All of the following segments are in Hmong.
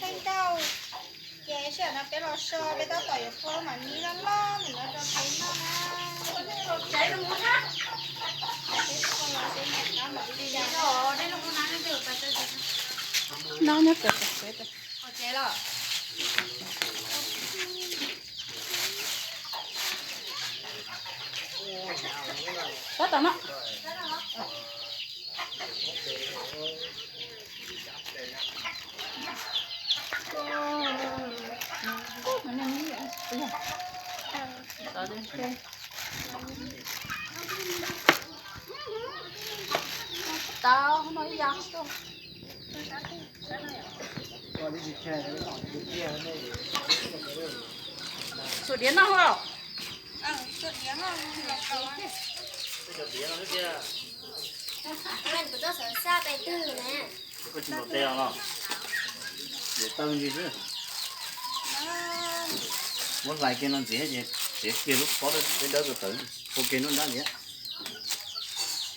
Ces sij hawm no peb los so, peb tab tom yuav phua lub mam nib loj loj ntawm no rau peb noj na. No nyob kawm kawm. Tab tom no. Tau no ib yam. Tsuam diav no los? Koj tsis ntaus tes os no? Tawg ntsis xwb. Muab hlais kiag no ntxiv ces txiav kiag lub pob dawb dawb tawv, ua kiag lub nrab ntxiv.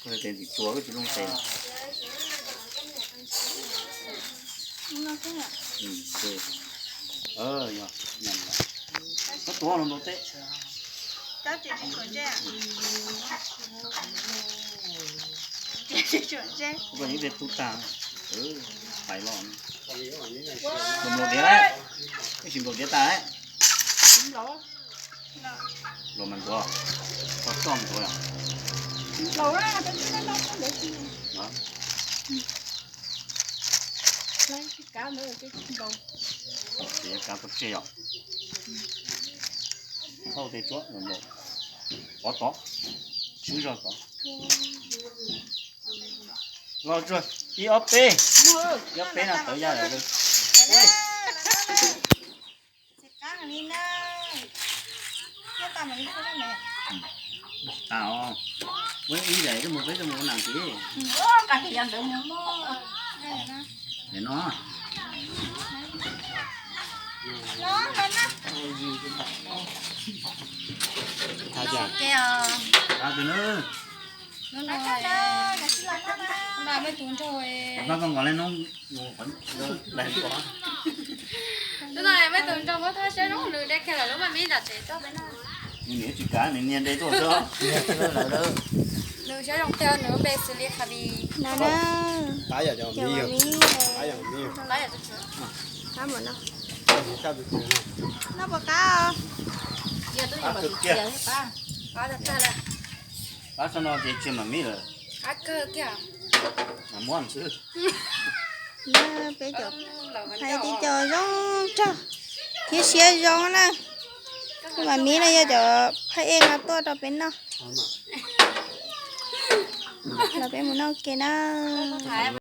Koj tes ntim tsuas koj tsis looj tes. Koj tuav los ntaus teb. Koj yeej tes tu tag, pais los. Nplaum diav, wb tsis nplaum diav tas. Los mas ntxuav, koj coj ntxuav. Kav pov tseg yom. Thauj tej tsuab los nplaum, pov tod, swb zog tod. Los tsuag, ib ob peb, ib ob peb no tawv ya lawm. Tas os, muab ib daim coj mus peb coj mus ua nas ntxiv. Nim no, tas tus na. Hnub no, hnub no mej tus nraug, hnub no koj nqos le no, hnub no mej tus nraug muab thaj siab zoo nws de kiag lawm lub maj mib nram tsev tuaj peb noj. Nws tsis kav, nws niag de tuaj xwb. Nws siab zoo tiag, nws lub npe xws li Javi. Qab yom, qab yom, qab yom. Noj puas qab? Qab tag tag lawm. Qab tag no ces tsis mam mib lawm. Qab kawg kiag. Mas muab xwb. Peb cov phaj ej tib co zoo nraug thiab siab zoo na. Mam mib no yog cov phaj ej no tuaj rau peb noj. Los peb mus noj ua ke na.